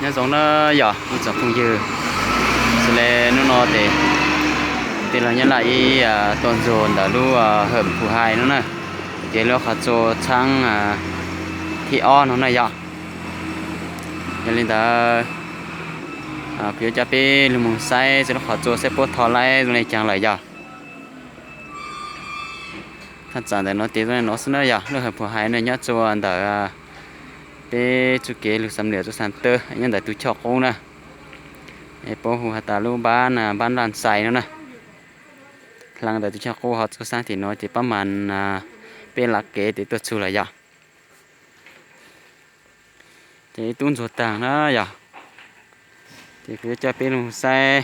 Nyob zoo na yog ib tsoom phooj ywg, xws li hnub no ces tij laug Nyab Laj ib tuaj ntxuag ntawm lub Hawm Phu Hais no na, ces lub qhov tsua txhaab thib ob no na yog. Yog li ntawd kuv yuav coj peb lug moog saib lub qhov tsua saib puab tho laib zoo le caag lawm yog. Thaj tsam ntawm no ces zoo le no xwb na yog, lub Hawm Phu Hais no nyob tsua ntawm peb txuj kev lug Xam Liam rua Xam Tawb nyob ntawm tug choj qub na. Es puab hu has tas lub npab, npab Laj Xais no na. Dlaag ntawm tug choj qub ho tsua saab tim no ces pab mas peb lav kev tes tuaj txug lawm yog. Ces ib tub ntxuag taag na yog. Ces kuv yuav coj peb lug saib,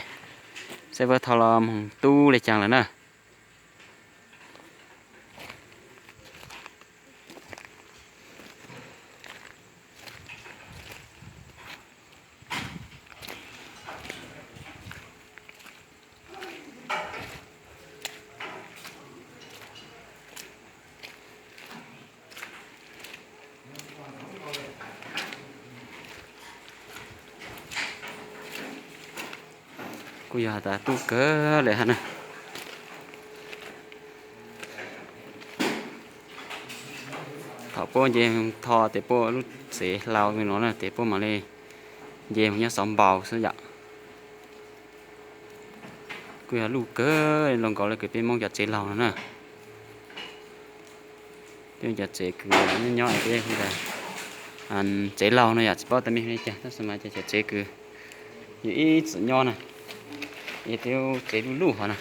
saib puab tho los moog tub le caag lawm na. Kuj yog has tas tub kawg le hab na. Thaum puab nce tho tes puab lub tsev hlau no na tes puab mam li nce moog nyob xov npaus xwb yom. Kuj yog luj kawg, luj nkaus le kws peb Moob cov tsev laug no na. Peb cov tsev kws nyob nyob peb hu tas tsev laug no yom, tsis paub tas mej hu li cas tab sis mas cov tsev kws yus ib txwm nyob na, es peb tsev luj luj hov na.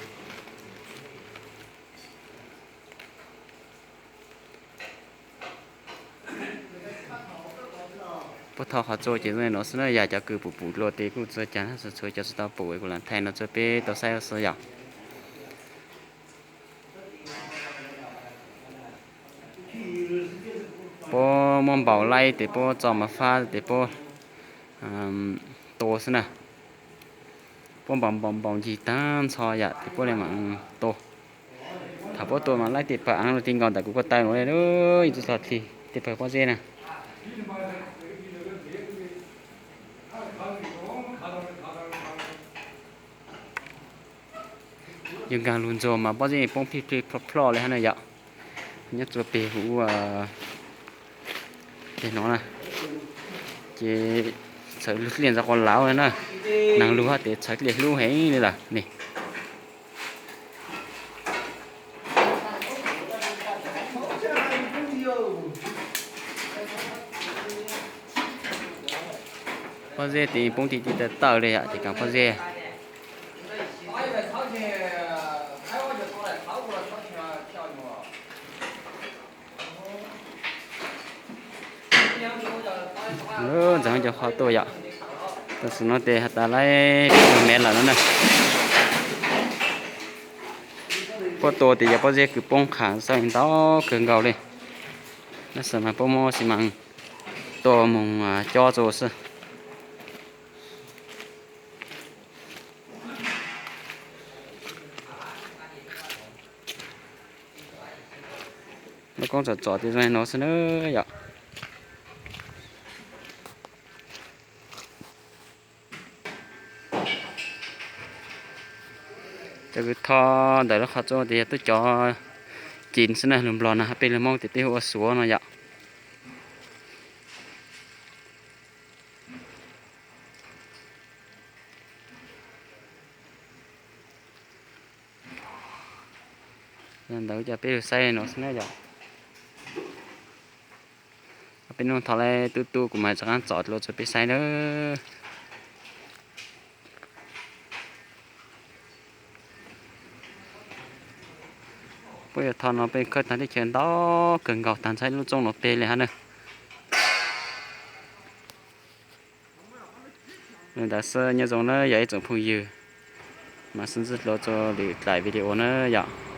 Puab tho qhov tsua ces zoo li no xwb na yog, cov kws pum pum dlua tes kuj txhua caag na, txhua cov tsis tau pum kuv lam thaij no tsua peb tau saib xwb yom. Puab muab npaus laib tes puab txo mas fab tes puab tua xwb na. Puab npaus npaus npaus ncig taag nrho yom tes puab le maam tua. Thaum puab tua mas laib tej pawg aav lug ti nkaus ntawm kuv ko taw nuav le, ib tug tog dlig tej pawg pob zeb na. Yog nkaag lug ntxuag mas pob zeb poob plig plig plho plho le hab na yom. Nyob tsua peg huv peg no na, ces txhawv dlej ntxov quas lauv le na. Naag lug hab tes txhawv dlej hlub heev le lawm ne. Pob zeb tes poob ti ti taw taw le yom, ces kaam pob zeb. Ntxeev cov qhov tuaj yom. Tam sim no tes has tas laib peb tug mev lawm no na. Puab tua tes yog pob zeb kws poob qhav xab ntau kawg nkaus le. Tab sis mas puab muab xi mas tua moog cob tsua xwb. Lub koob txom txom tes zoo li no xwb na yom. Cov kws tho ntawm lub qhov tsua tes yog tub cov cim xwb na, lug Nplog na, peb lug Moob tes peb hu ua suav no yom. Ntawd coj peb lug saib no xwb na yom. Peb nub tho laib tub tub kuv mam rov qaab tsom dlua tsua peb saib na. Puab yuav tho no peb khawb taag teb chaws ntau kawg nkaus taag nrho lub roob no peg le hab na. Li ntawd xwb, nyob zoo na yog ib tsoom phooj ywg, mam sib ntsib dlua tsua lwm dlaim video na yom.